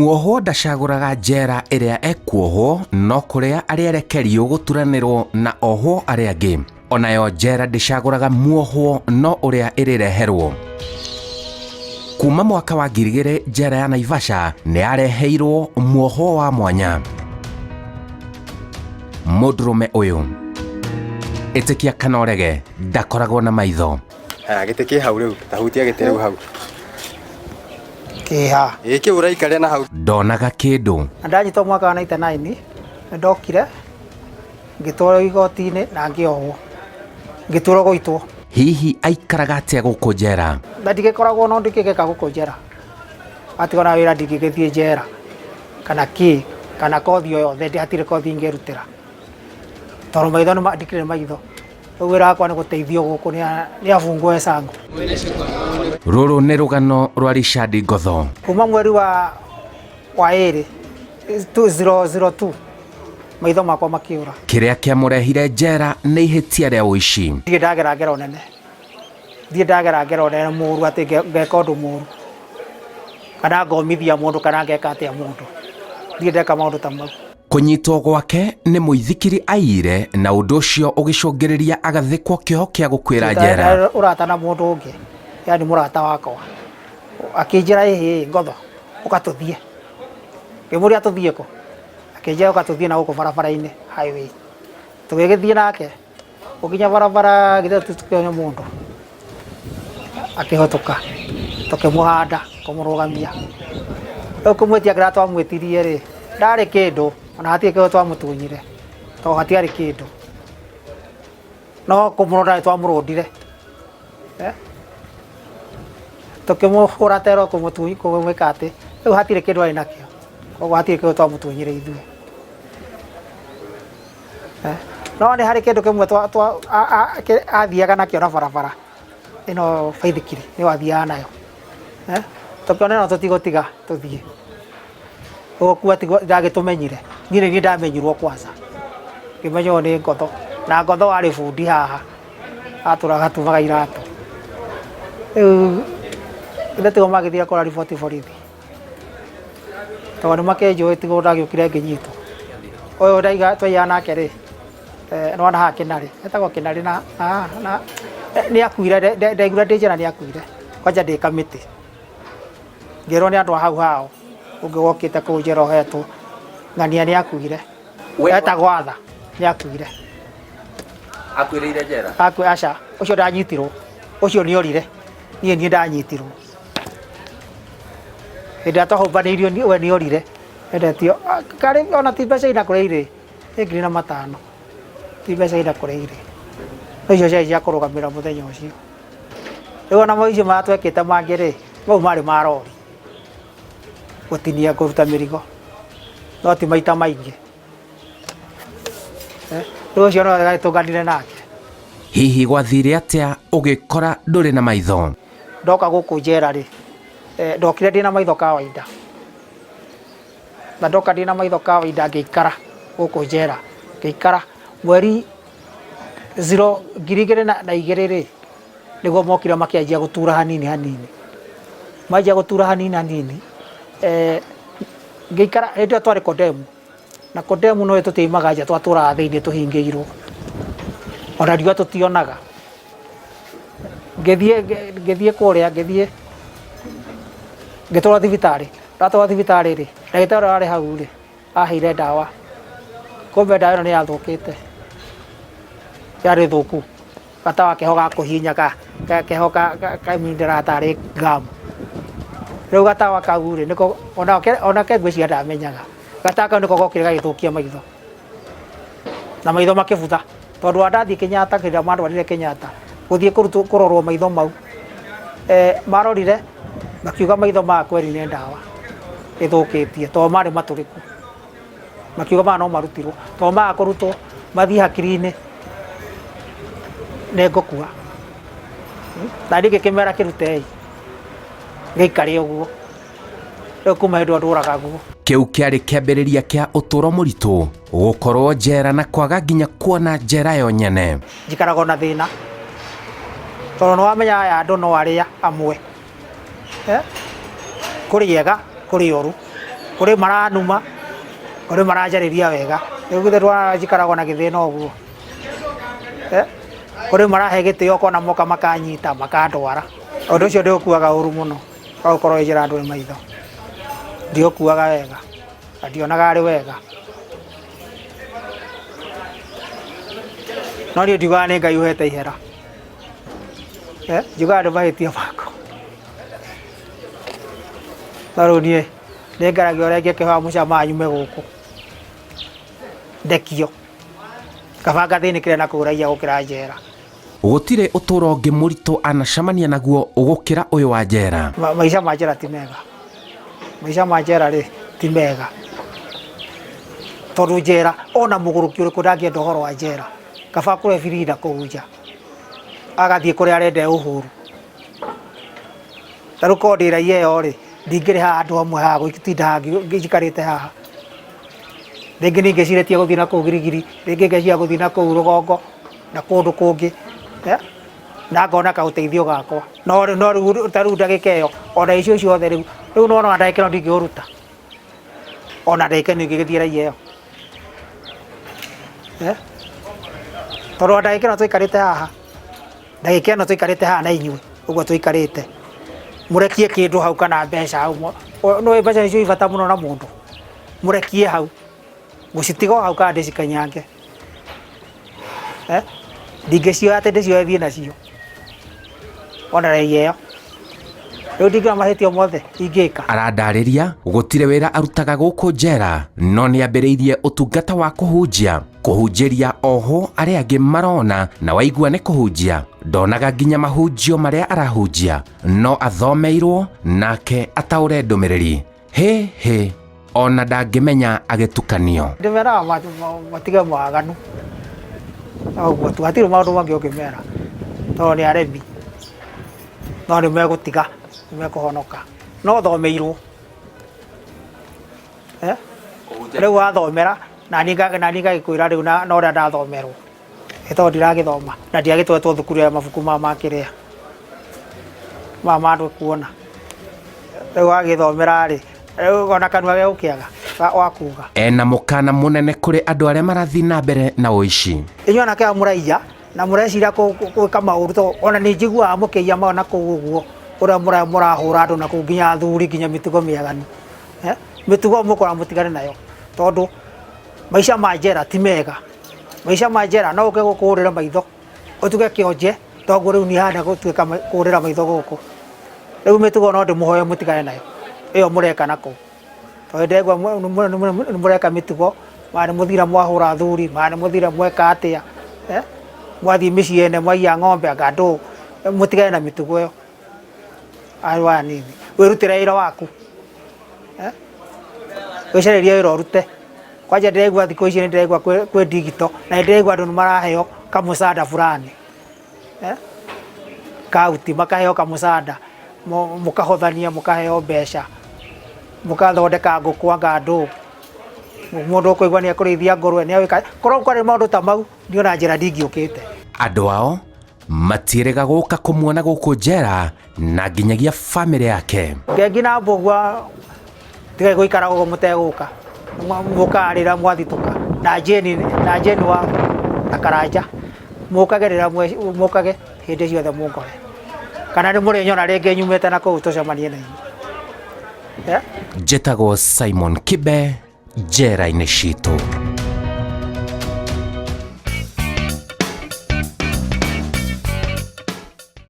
Muohwo ndacagũraga njera ĩrĩa ekuohwo no kũrĩa arĩerekerio gũturanĩrwo na ohwo arĩa angĩ. Onayo njera ndĩcagũraga muohwo no ũrĩa ĩrĩreherwo. Kuma mwaka wa 2000 njera ya Naivasha nĩ yareheirwo muohwo wa mwanya. Mũndũrũme ũyũ ĩtĩkia kana ũrege ndakoragwo na maitho. Aya, gĩtĩ kĩ hau rĩu, ta hutia gĩtĩ rĩu hau. Kĩha. Ĩ kĩu ũraikarĩra na hau. Ndonaga kĩndũ. Na ndanyitwo mwaka wa 99 nĩ ndokire ngĩtwarwo igoti-inĩ na ngĩohwo ngĩturwo gũitwo. Hihi aikaraga atĩa gũkũ njera? Na ndigĩkoragwo no ndingĩgĩka gũkũ njera, watigwo na wĩra ndingĩgĩthiĩ njera kana kĩ kana kothi o yothe hatirĩ kothi ingĩrutĩra tondũ maitho ndikĩrĩ maitho. Rĩu wĩra wakwa nĩ gũteithio gũkũ nĩ abungwo ecango. Rũrũ nĩ rũgano rwa Richard Ngotho. Kuma mweri wa ĩrĩ 2002 maitho makwa makĩũra. Kĩrĩa kĩamũrehire njera nĩ ihĩtia rĩa ũici. Ndirĩ ndagera ngero nene, ndirĩ ndagera ngero nene mũru atĩ ngeka ũndũ mũru kana ngomithia mũndũ kana ngeka atĩa mũndũ, ndirĩ ndeka maũndũ ta mau. Kũnyitwo gwake nĩ mũithikiri aiyire na ũndũ ũcio ũgĩcũngĩrĩria agathĩkwo kĩoho kĩa gũkuĩra njera. Ũrata na mũndũ ũngĩ, yani mũrata wakwa, akĩnjĩra ĩhĩ Ngotho ũka tũthiĩ, ngĩmũria tũthiĩ kũ, akĩnjĩra ũka tũthiĩ na gũkũ barabara-inĩ highway, tũgĩgĩthiĩ nake gũkinya barabara githĩ tũtikĩone mũndũ akĩhĩtũka tũkĩmũhanda kũmũrũgamia rĩu kũmwĩtia kĩrĩa twamwĩtirie rĩ ndarĩ kĩndũ ona hatirĩ kĩndũ twamũtunyire tondũ hatiarĩ kĩndũ no kũmũrũnda nĩ twamũrũndire tũkĩmũhũra tero kũmwĩka atĩ rĩu hatirĩ kĩndũ arĩ nakĩo koguo hatirĩ kĩndũ twamũtunyire ithuĩ. No nĩ harĩ kĩndũ kĩmwe athiaga nakĩo na barabara ĩno baithikiri nĩyo athiaga nayo, tũkĩona ĩno tũtigũtiga tũthiĩ, gũkua tiguo ndagĩtũmenyire, niĩ nĩ niĩ ndamenyirwo kwanza, ngĩmenya ũyũ nĩ Ngotho, na Ngotho arĩ bundi haha, atũraga atumaga iratũ, rĩu githĩ tiguo magĩthire kũra riboti borithi. Tondũ nĩ makĩnjũĩ tiguo ndagĩũkire ngĩnyitwo. Ũyũ ndaiga twaiyaga nake rĩ, nĩwona haha Kĩnarĩ, etagwo Kĩnarĩ na nĩ akuire ndaiguire ndĩ njĩra nĩ akuire, kwanja ndĩ kamĩtĩ. Ngĩrwo nĩ andũ a hau hao, ũngĩ wokĩte kũu njĩra ohetwo, ng'ania nĩ akuire. Etagwo Arthur, nĩ akuire. Akuĩrĩire njera? Aca, ũcio ndanyitirwo, ũcio nĩ orire, niĩ niĩ ndanyitirwo. Hĩndĩ ĩrĩa twahũmbanĩirio we nĩ orire endetio karĩ ona ti mbeca ina kũrĩa irĩ nĩ 1500 ti mbeca ina kũrĩa irĩ no icio ciarĩ cia kũrũgamĩrĩra mũthenya ũcio. Rĩu ona maicio marĩa twekĩte mangĩ rĩ, mau marĩ ma rori gũtinia kũruta mĩrigo no ti maita maingĩ. Rĩu ũcio no agĩtũnganire nake. Hihi gwathire atĩa ũgĩkora ndũrĩ na maitho? Ndoka gũkũ njera rĩ, ndokire ndĩna maitho kawaida. Na ndoka ndĩna maitho kawaida ngĩikara gũkũ njera, ngĩikara mweri zero 2002 rĩ, nĩguo mokire makĩanjia gũtura hanini hanini. Manjia gũtura hanini hanini, ngĩikara hĩndĩ ĩyo twarĩ Kodemu. Na Kodemu no tũtiaumaga nja twatũraga thĩinĩ tũhingĩirwo ona riũa tũtionaga. Ngĩthiĩ ngĩthiĩ kũrĩa ngĩthiĩ ngĩtwarwo thibitarĩ, ndatwarwo thibitarĩ rĩ, ndagĩtarĩ ũrĩa warĩ hau rĩ, aheire ndawa, kumbe ndawa ĩno nĩ yathũkĩte, yarĩ thũku. Gatawa keho ga kũhihinya keho kaimindĩraga tarĩ ngamu. Rĩu gatawa kau rĩ, nĩko onake ngwĩciria ndamenyaga. Gatawa kau nĩko gokire gagĩthũkia maitho. Na maitho makĩbutha. Tondũ wa ndathiĩ Kenyatta hĩndĩ ĩrĩa mandwarire Kenyatta, gũthiĩ kũrutwo kũrorwo maitho mau, marorire makiuga maitho maya kweri nĩ ndawa ĩthũkĩtie tondũ marĩ matũrĩku. Makiuga maya no marutirwo tondũ maya kũrutwo mathiĩ hakiri-inĩ nĩ ngũkua. Na niĩ ngĩkĩmera kĩrutei gĩikare ũguo. Rĩu kuma hĩndĩ ĩyo ndũraga guo. Kĩu kĩarĩ kĩambĩrĩria kĩa ũtũũro mũritũ, gũkorwo njera na kwaga nginya kuona njera yo nyene. Njikaraga o na thĩna tondũ nĩ wamenya aya andũ no arĩa amwe. Kũrĩ ega, kũrĩ oru. Kũrĩ maranuma, kũrĩ maranjarĩria wega. Rĩu githĩ ndwara njikaragwo na gĩthĩna ũguo. Kũrĩ marahe gĩtĩo ũkona moka makanyita makandwara. Ũndũ ũcio ndĩũkuaga ũru mũno, wa gũkorwo wĩ njĩra ndũrĩ maitho. Ndiũkuaga wega, na ndionaga arĩ wega. No niĩ ndiugaga nĩ Ngai ũhete ihera. Njugaga nĩ mahĩtia makwa. No rĩu niĩ nĩ ngeragia ũrĩa ingĩkĩhoya mũcama nyume gũkũ ndekio. Kaba ngathĩnĩkĩre na kũu raiya gũkĩra njera. Gũtirĩ ũtũũro ũngĩ mũritũ anacemania naguo gũkĩra ũyũ wa njera. Maica ma njera ti mega. Maica ma njera rĩ ti mega. Tondũ njera ona mũgũrũki ũrĩkũ ndangĩenda ũhoro wa njera. Kaba kũrĩa birinda kũu nja. Agathiĩ kũrĩa arenda e ũhuru. Ta rĩu korwo ndĩ raiya ĩyo rĩ, ndingĩrĩ haha handũ hamwe haha gũtinda haha njikarĩte haha. Rĩngĩ nĩ ingĩcirĩtie gũthiĩ na kũu Girigiri, rĩngĩ ngeciria gũthiĩ na kũu rũgongo na kũndũ kũngĩ, na ngona kaũteithio gakwa. No rĩu ta rĩu ndagĩka ĩyo ona icio ciothe rĩu, rĩu nĩ wona ona ndagĩka ĩno ndingĩũruta, ona ndagĩka ĩno ingĩgĩthiĩ raiya ĩyo. Tondũ ona ndagĩka ĩno tũikarĩte haha, ndagĩka ĩno tũikarĩte haha na inyuĩ ũguo tũikarĩte, mũrekie kĩndũ hau kana mbeca hau, nĩũĩ mbeca nĩcio i bata mũno na mũndũ, mũrekie hau, ngũcitiga o hau kana ndĩcikanyange, ndingĩcioya atĩ ndĩcioe thiĩ nacio, ona raia ĩyo, rĩu ndingĩona mahĩtia mothe ingĩka. Arandarĩria gũtirĩ wĩra arutaga gũkũ njera, no nĩambĩrĩirie ũtungata wa kũhunjia, kũhunjĩria ohwo arĩa angĩ marona na waigua nĩ kũhunjia, ndonaga nginya mahunjio marĩa arahunjia, no athomeirwo nake ataũre ndũmĩrĩri. Hĩ hĩ, ona ndangĩmenya agĩtukanio. Ndĩmeraga matige waganu, ũguo tu, hatirĩ maũndũ mangĩ ũngĩmera, tondũ nĩ aremi, no nĩ megũtiga, nĩ mekũhonoka. No thomeirwo, rĩu wathomera, naniĩ ngagĩkwĩra rĩu na ũrĩa ndathomerwo, nĩ tondũ ndiragĩthoma, na ndiagĩtwaretwo thukuru ya mabuku maya ma kĩrĩa, maya ma andũ kuona. Rĩu wagĩthomera rĩ, rĩu ona kanua gegũkĩaga wa kuga. Ena mũkana mũnene kũrĩ andũ arĩa marathiĩ na mbere na ũici. Inyuĩ anake aya mũraiya na mũreciria gwĩka maũru, tondũ ona nĩ njiguaga mũkĩiya ma na kũu ũguo, ũrĩa mũrahũra andũ na kũu nginya athuri nginya mĩtugo mĩaganu. Mĩtugo mũkora mũtigane nayo, tondũ maica ma njera ti mega. Maica ma njera no ũke gũkũhũrĩra maitho, ũtuge kĩonje, toguo rĩu niĩ hana gũtuĩka kũhũrĩra maitho gũkũ. Rĩu mĩtugo no ndĩmũhoe mũtigane nayo, ĩyo mũreka na kũu. Tondũ ndĩraigua nĩ mũreka mĩtugo, mara nĩ mũthire mwahũra athuri, mara nĩ mũthire mweka atĩa, mwathiĩ mĩciĩ ene mwaiya ng'ombe anga ndũ, mũtigane na mĩtugo ĩyo. Andũ aya anini, wĩrutĩre wĩra waku, wĩcarĩrie wĩra ũrute. Kwanja ndĩraigua thikũ ici nĩ ndĩraigua kwĩ digital, na nĩ ndĩraigua andũ nĩ maraheo kamũcada fulani, kauntĩ makaheo kamũcada, mũkahothania mũkaheo mbeca, mũkathondeka ngũkũ anga ndũ, mũndũ ũkũigua nĩ ekũrĩithia ngũrwe nĩ egwĩka, korwo kwarĩ maũndũ ta mau niĩ ona njĩra ndingĩũkĩte. Andũ ao matiĩrĩga gũka kũmuona gũkũ njera na nginyagia bamĩrĩ yake. Ngengi na Mbũgua tigai gũikara ũguo mũtegũka, mũkaga rĩrĩa mwathitũka, na Jane, na Jane wa na Karanja, mũkage rĩrĩa mũkage hĩndĩ ciothe mũngore, kana nĩ mũrĩnyona rĩngĩ nyumĩte na kũu tũcemanie na inyuĩ. Njĩtagwo Simon Kibe, njera-inĩ citũ.